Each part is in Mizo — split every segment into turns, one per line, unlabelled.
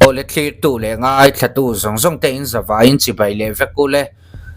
Awle thlirtu leh ngaithlatu zawng zawng te in zavaiin chibai leh vek u le.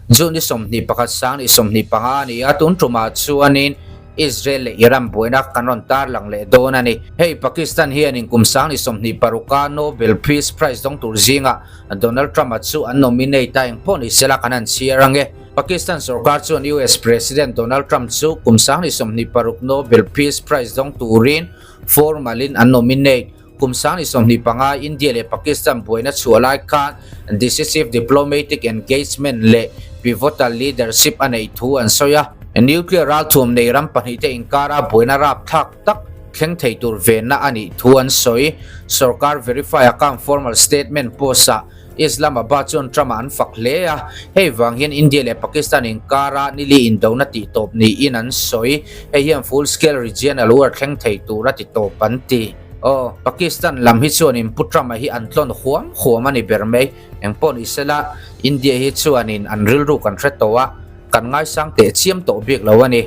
June ni 21 2025 a ni a, tun tumah chuanin Israel leh Iran buaina kan rawn tarlang leh dawn a ni. Hei Pakistan hianin kum 2026 a Nobel Peace Prize dawng tur zingah Donald Trump-a chu an nominate a, engpawh ni sela kan han chhiar ange. Pakistan sorkar chuan US President Donald Trump chu kum 2026 Nobel Peace Prize dawng turin formal-in an nominate. Kum 2025 India leh Pakistan buaina chhuah lai khan decisive diplomatic engagement leh pivotal leadership a neih thu an sawi a. Nuclear ralthuam nei ram pahnihte inkara buaina rapthlak tak thleng thei tur venna a nih thu an sawi. Sorkar verify account formal statement post-ah Islamabad chuan Trump-a an fak hle a, hei vang hian India leh Pakistan inkara nili indona tihtawp niin an sawi. Hei hian full scale regional war thleng thei tura titawp an ti. Aw, Pakistan lam hi chuanin Pu Trump-a hi an tlawn huam huam a ni ber mai. Engpawh ni sela, India hi chuanin an rilru kan hre tawh a, kan ngaisang teh chiam tawh bik lo a ni.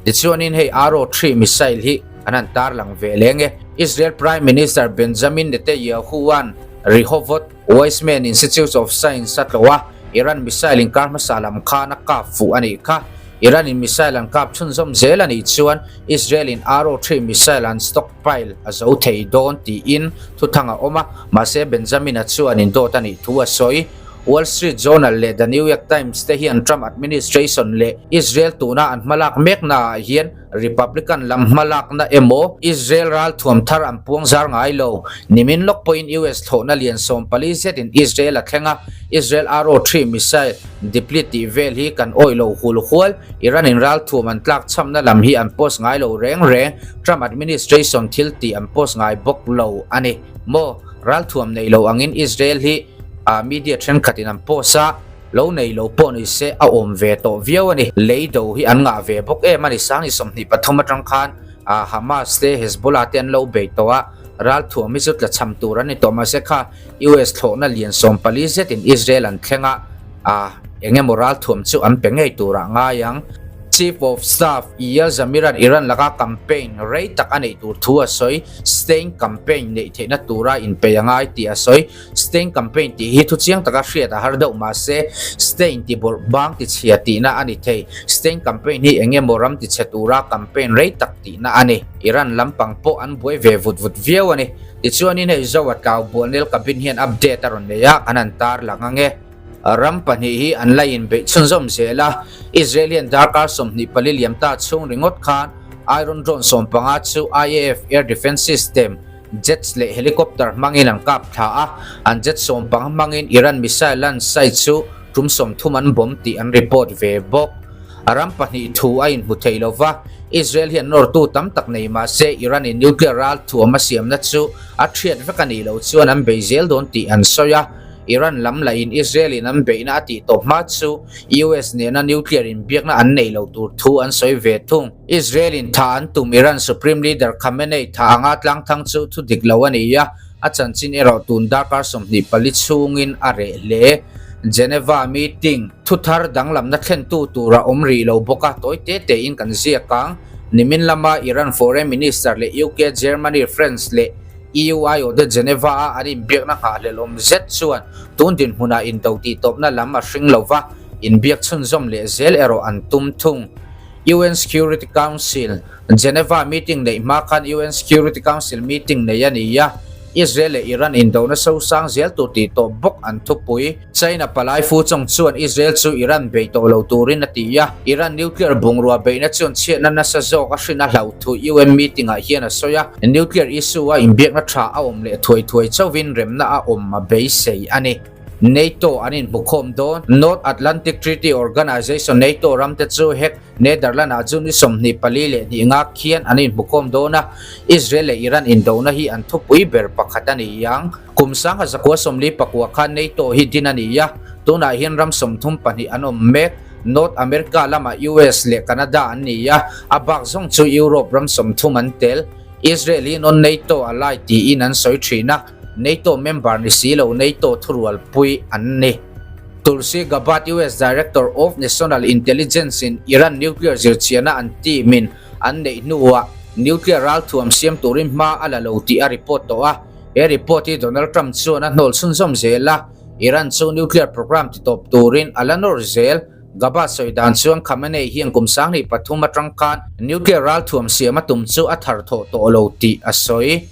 Tichuanin hei Arrow 3 missile hi an han tarlang ve leng e. Israel Prime Minister Benjamin Netanyahu-a'n Rehovot Weizmann Institute of Science a tlawh a, Iran missile inkar hmasa lam khan a kap fuh a nih kha. Iran-in missile an kap chhunzawm zel a nih chuan Israel-in Arrow 3 missile an stockpile a zo thei dawn tiin thuthang a awm a, mahse Benjamin-a chuan indawt a nih thu a sawi. Wall Street Journal leh The New York Times te hian Trump administration leh Israel tuna an hmalak meknaah hian Republican lam hmalakna emaw Israel ralthuam thar an puang zar ngai lo. Nimin lawk pawhin US thlawhna lian 14 zetin Israel a thleng a, Israel Arrow 3 missile deplete tih vel hi kan awih lo hul hual. Iran in ralthuam an tlak chhamna lam hi an post ngai lo reng reng. Trump administration thil tih an post ngai bawk lo a ni maw? Ralthuam nei lo angin Israel hi media thenkhatin an post a. Lo nei lo pawh ni se a awm ve tawh viau a ni. Lei do hi an ngah ve bawk em a ni. Sangni 23 atang khan Hamas te Hezbollah te an lo bei tawh a, ralthuam hi chu tla cham tur an ni tawh. Mahse kha US thlawhna lian 14 zetin Israel an thleng a, eng emaw ralthuam chu an pe ngei turah ngai ang. Chief of Staff Eyal Zamir-a'n Iran laka campaign rei tak a neih tur thu a sawi. Stain campaign neih theihna tura inpei a ngai tih a sawi. Stain campaign tih hi thuchiang taka hriat a har deuh mahse Stain ti bawrh bang ti chhia tihna a ni thei. Stain campaign hi eng emaw ram ti chhe tura campaign rei tak tihna a ni. Iran lampang pawh an buai ve vut vut viau a ni. Tichuanin hei Zoa tlau Bualnel cabin hian update a rawn nei a, kan han tarlang ange. Ram pahnih hi an la inbeih chhunzawm zel a, Israel hian darkar 24 liam ta chhung ringawt khan Iron Drone 15 chu IAF Air Defence System, Jets leh helicopter hmangin an kap thla a, an jet 15 hmangin Iran missile launch site chu tum 30 an bomb tih an report ve bawk. A ram pahnih thu a inhmu thei lo va, Israel hian nawrtu tam tak nei mah se Iran in nuclear ral thuam a siamna chu a thiat vek a nih loh chuan an bei zel dawn tih an sawi a. Iran lam lahin Israel in an beihna a tih tawp hma chu US nena nuclear inbiakna an neih loh tur thu an sawi ve thung. Israel in tha an tum Iran Supreme Leader Khamenei tha anga tlangthang chu thu dik lo a ni a, a chanchin erawh tun darkar 24 chhungin a reh hle. Geneva meeting thu thar danglamna thlentu tur a awm rih lo bawk a, tawi te tein kan ziak ang. Nimin lama Iran Foreign Minister leh UK, Germany, France leh EU aiawhte Geneva a an inbiakna nghahhlelh awm zet chuan tun dinhmunah indo tihtawpna lam a hring lo va, inbiak chhunzawm leh zel erawh an tum thung. UN Security Council, Geneva meeting neih hma khan UN Security Council meeting nei a ni a, Israel leh Iran indona sosang zel tur tih tawh bawk an thupui. China palai Fu Chong chuan Israel chu Iran bei tawh lo turin a ti a, Iran nuclear bungrua beihna chuan chhiatna nasa zawk a hrin a hlauh thu UN meeting ah hian a sawi a, nuclear issue a inbiakna tha a awm leh thuai thuai chauhin remna a awm a beisei a ni. NATO an inhmukhawm dawn. North Atlantic Treaty Organization, NATO, ramte chu hek Netherlands-ah June ni 24 leh nga khian an inhmukhawm dawn a, Israel leh Iran indona hi an thupui ber pakhat a ni ang. Kum 1949 khan NATO hi din a ni a, tunah hian ram 32 an awm mek. North America lamah US leh Canada an ni a, a bak zawng chu Europe ram 30 an tel. Israel hi non-NATO ally tiin an sawi thin a. NATO member ni si lo NATO thurualpui an ni. Tulsi Gabbard US Director of National Intelligence in Iran nuclear zirchiahna an team in an neih hnuah nuclear ralthuam siam turin hma a la lo tih a report tawh a. He report hi Donald Trump chuan a hnawl chhunzawm zel a, Iran chu nuclear program titawp turin a la nawr zel. Gabas sawi dan chuan Khamenei hian kum 2003 atang khan nuclear ralthuam siam a tum chu a thar thawh tawh lo tih a sawi.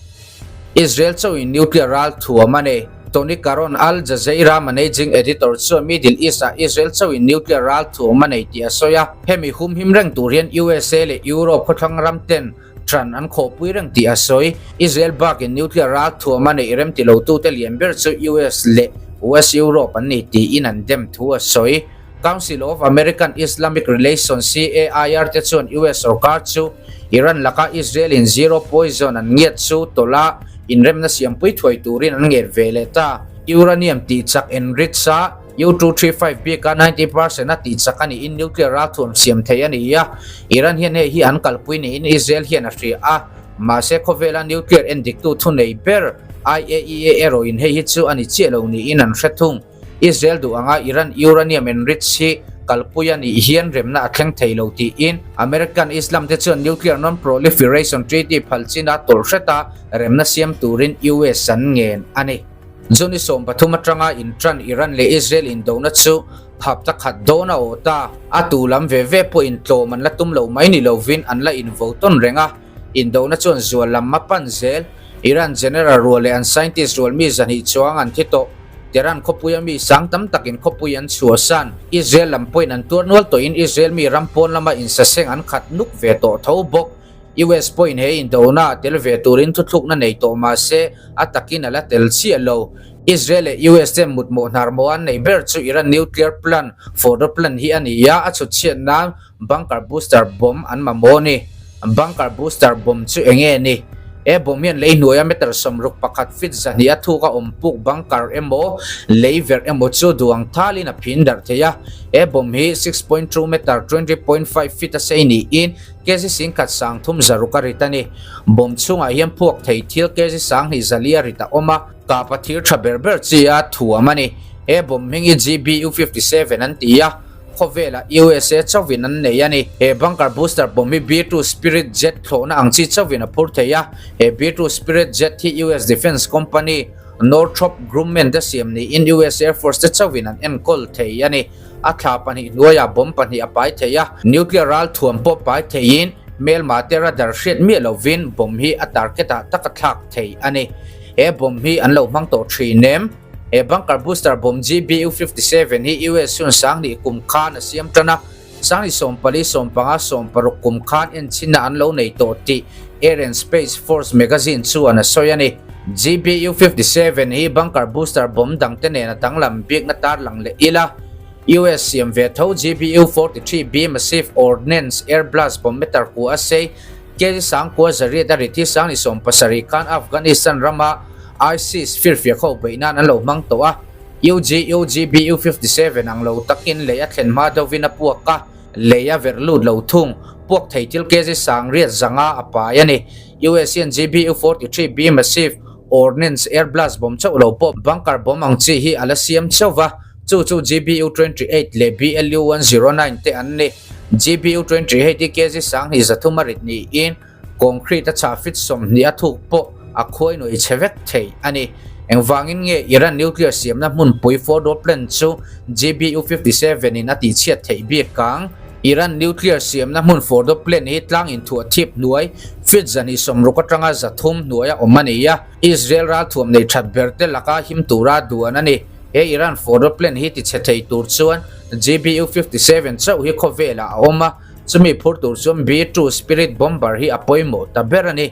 Israel chauhin nuclear ralthuam a nei. Tony Karon, Al Jazeera managing editor chuan Middle East-ah Israel chauhin nuclear ralthuam a nei tih a sawi a. Hemi humhim reng tur hian USA leh Europe khawthlang ram ten ṭan an khawhpui reng tih a sawi. Israel bakin nuclear ralthuam a neih rem ti lotute lian ber chu US leh West Europe an ni tiin an dem thu a sawi. Council of American Islamic Relations, CAIR, te chuan US sorkar chu Iran laka Israel in zero poison an ngiat chu tawlh a, inremna siampui thuai turin an nget ve leh ta. Uranium tihchak enrich a U-235 bika 90% a tihchak a niin nuclear ralthuam siam thei a ni a, Iran hian hei hi an kalpui niin Israel hian a hria a, mahse khawvela nuclear endiktu thunei ber IAEA erawhin hei hi chu a ni chiah lo niin an hre thung. Israel duh anga Iran uranium enrich hi kalpui a nih hian remna a thleng thei lo tiin American Islam te chuan Nuclear Non-Proliferation Treaty phal china tawlh hreta remna siam turin US an ngen a ni. June 13 atanga intan Iran leh Israel indona chu hapta khat dawn a awh ta. A tu lam ve ve pawhin tlawm an la tum lo mai ni lovin an la invo tawn reng a. Indona chuan zual lam a pan zel. Iran general rual leh an scientist rual mi 200 chuang an thi tawh. Tehran khawpuia mi sang tam takin khawpui an chhuahsan. Israel lam pawhin an tuar nual tawhin Israel mi ram pawn lama insaseng an khat nuk ve tawh tho bawk. US pawhin he indona a tel ve turin thuthlukna nei tawh mah se a takin a la tel chiah lo. Israel leh US te mutmawh hnar maw an neih ber chu Iran nuclear plant, Fordo plant hi a ni a, a chhutchhiat nan Bunker Booster Bomb an mamawh a ni. Bunker Booster Bomb chu eng nge ni? He bomb hian lei hnuaia meter 61 feet 200 a thuk a awm puk bunker emaw, lei verh emaw chu duang thalin a phin darh thei a. He bomb hi 6.2 meter, 20.5 feet a sei niin kg 10,000 36 a rit a ni. Bomb chhungah hian phuak thei thil kg 204 a rit a awm a. Kapa thir tha ber ber chi a thuam a ni. He bomb hming hi GBU-57 an ti a. Khawvelah USA chauhin an nei a ni. He bunker booster bomb hi B-2 Spirit jet thlawhna ang chi chauhin a phur thei a. He B-2 Spirit jet hi US Defence Company Northrop Grumman te siam niin US Air Force te chauhin an enkawl thei a ni. A thla pahnih hnuaiah bomb pahnih a pai thei a, nuclear ral thuam pawh pai theiin hmelma te radar hriat miah lovin bomb hi a target ah tak a thlak thei a ni. He bomb hi an lo hmang tawh thin em? He bunker booster bomb GBU-57 hi US hun 2000 kum khan a siam tan a, 2014, 15, 16 kum khan enchhinna an lo nei tawh tih Air and Space Force magazine chuan a sawi a ni. GBU-57 hi bunker booster bomb dangte nen a danglam bikna tarlang leh ila, US siam ve tho GBU-43B Massive Ordnance Air Blast bomb meter kua a sei, Kg 98 a rit hi 2017 khan Afghanistan rama ISIS firfiak ho beih nan an lo hmang tawh a, UGUGBU 57 ang lo takin lei a thlen hma deuhvin a puak a, lei a verh lut lo thung. Puak thei thil kg 805 a pai a ni. US hian GBU 43B Massive Ordnance Air Blast bomb chauh lo pawh bunker bomb ang chi hi a la siam chauh va, chu chu GBU 28 leh BLU 109 te an ni. GBU 28 hi kg 23 a rit niin, Concrete a chah fit 20 a thuk pawh a khuai nuai chhe vek thei a ni. Engvangin nge Iran nuclear siamna hmunpui Fordow plant chu GBU 57 in a tihchhiat theih bik ang? Iran nuclear siamna hmun Fordow plant hi tlang inthuah thip hnuai fit 260 atanga 300 hnuaia awm a ni a, Israel ralthuam nei that ber te laka him tura duan a ni. He Iran Fordow plant hi tichhe thei tur chuan GBU 57 chauh hi khawvelah a awm a. Chumi phur tur chuan B-2 Spirit Bomber hi a pawimawh ta ber a ni.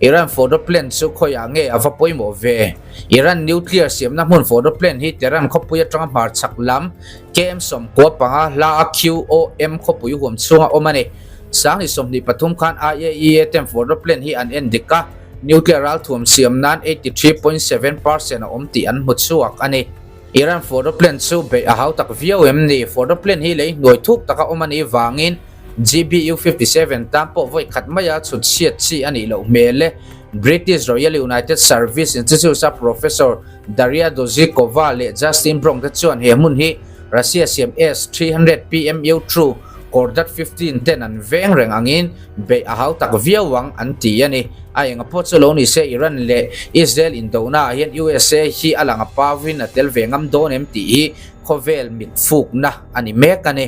Iran Fordow plant chu khawiah nge a va pawimawh ve? Iran nuclear siamna hmun Fordow plant hi Tehran khawpui atanga hmarchhak lam KM 95 hla a QOM khawpui huam chhunga awm a ni. 2023 khan IAEA ten Fordow plant hi an en dik a, nuclear ralthuam siam nan 83.7% a awm tih an hmu chhuak a ni. Iran Fordow plant chu beih a hau tak viau em ni? Fordow plant hi lei hnuai thuk taka awm a nih vangin GBU 57 tan pawh vawi khat maia chhut chhiat chi a nih loh hmel e. British Royal United Service Institute-a Professor Daria Dozikova leh Justin Bronk te chuan he hmun hi Russia siam S-300 PMU True Khordad 15 ten an veng reng angin beih a hau tak viau ang an ti a ni. A enga pawh chu lo ni se Iran leh Israel indona ah hian USA hi a lang a pau in a tel ve ngam dawn em tih hi khawvel mit fukna a ni mek a ni.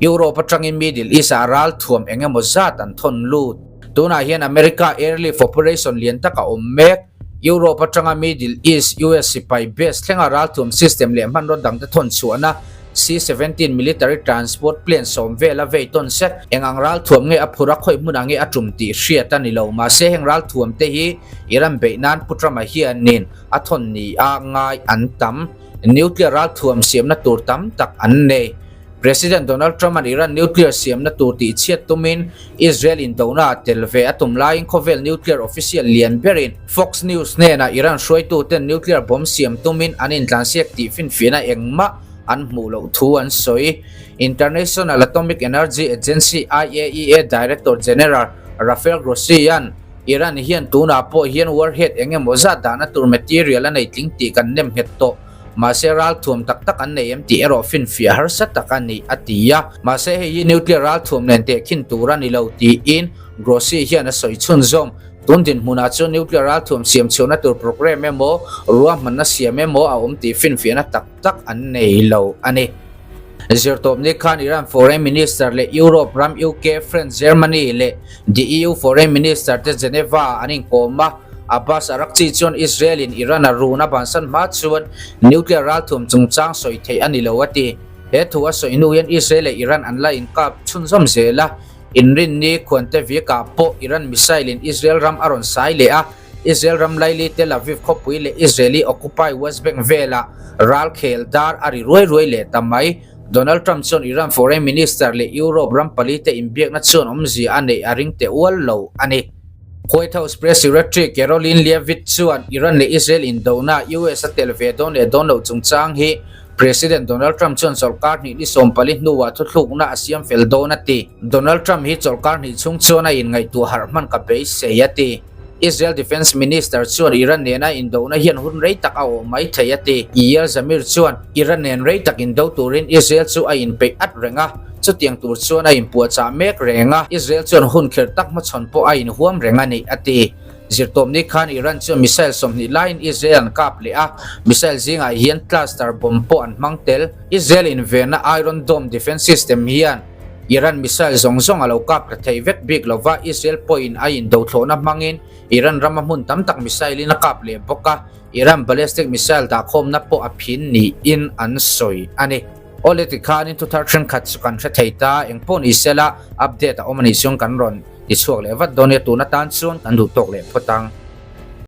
Europe atangin Middle East ah ralthuam eng emaw zat an thawn lut. Tunah hian America airlift operation lian tak a awm mek. Europe atanga Middle East US sipai base thlenga ralthuam system leh hmanraw dangte thawn chhuahna C-17 military transport plane sawm vela vei tawn sek. Eng ang ralthuam nge a phur a khawi hmunah nge a tum tih hriat a ni lo. Mahse heng ralthuam te hi Iran beih nan Pu Trump-a hianin a thawn ni a ngai an tam. Nuclear ralthuam siamna tur tam tak an nei. President Donald Trump-a'n Iran nuclear siamna tur tihchhiat tumin Israel indona a tel ve a tum laiin khawvel nuclear official lian berin Fox News hnenah Iran hruaituten nuclear bomb siam tumin an intlansiak tih finfiahna engmah an hmuh loh thu an sawi. International Atomic Energy Agency, IAEA, Director General Rafael Grossi-a'n Iran hian tunah pawh hian warhead eng emaw zat dahna tur material a nei tling tih kan nem nghet tawh. Mahse ralthuam tak tak an nei em tih erawh finfiah harsa tak a ni, a ti a. Mahse hei hi nuclear ralthuam nen tehkhin tur a ni lo tiin Grossi hian a sawi chhunzawm. Tun dinhmunah chuan nuclear ralthuam siam chhuahna tur programme emaw, ruahmanna siam emaw a awm tih finfiahna tak tak an nei lo a ni. Zirtawpni khan Iran Foreign Minister leh Europe ram UK, France, Germany leh the EU Foreign Minister te Geneva ah an inkawm a. Abbas Araghchi chuan Israel in Iran a run a bansan hma chuan nuclear ralthuam chungchang sawi theih a ni lo a ti. He thu a sawi hnu hian Israel leh Iran an la inkap chhunzawm zel a. Inrinni khuante vikah pawh Iran missile in Israel ram a rawn sai leh a. Israel ram laili Tel Aviv khawpui leh Israeli occupied West Bank velah ral khel dar a ri ruai ruai leh ta mai. Donald Trump chuan Iran foreign minister leh Europe ram palite inbiakna chuan awmzia a neih a ring teh ual lo a ni. White House Press Secretary Karoline Leavitt chuan Iran leh Israel indona US a tel ve dawn leh dawn loh chungchang hi President Donald Trump chuan chawlhkar hnih ni 14 hnuah thuthlukna a siam fel dawn a ti. Donald Trump hi chawlhkar hnih chhung chuan a inngaihtuah harh hman ka beisei a ti. Israel Defence Minister chuan Iran nena indona hian hun rei tak a awh mai thei a ti. Eyal Zamir chuan Iran nen rei tak indo turin Israel chu a inpeih at reng a, chutiang tur chuan a inpuahchah mek reng a, Israel chuan hun kher tak hmachhawn pawh a inhuam reng a ni, a ti. Zirtawpni khan Iran chuan missile 20 laiin Israel an kap leh a, missile zingah hian cluster bomb pawh an hmang tel. Israel invenna Iron Dome defence system hian Iran missile zawng zawng a lo kap ta thei vek bik lova, Israel pawhin a indothlawhna hmangin Iran rama hmun tam tak missile in a kap leh bawk a, Iran ballistic missile dahkhawmna pawh a phin niin an sawi a ni. Awle tikhanin thuthar thenkhat chu kan hre thei ta, engpawh ni sela update a awm a nih chuan kan rawn tichhuak leh vat dawn nia, tun atan chuan kan duh tawk leh phawt ang.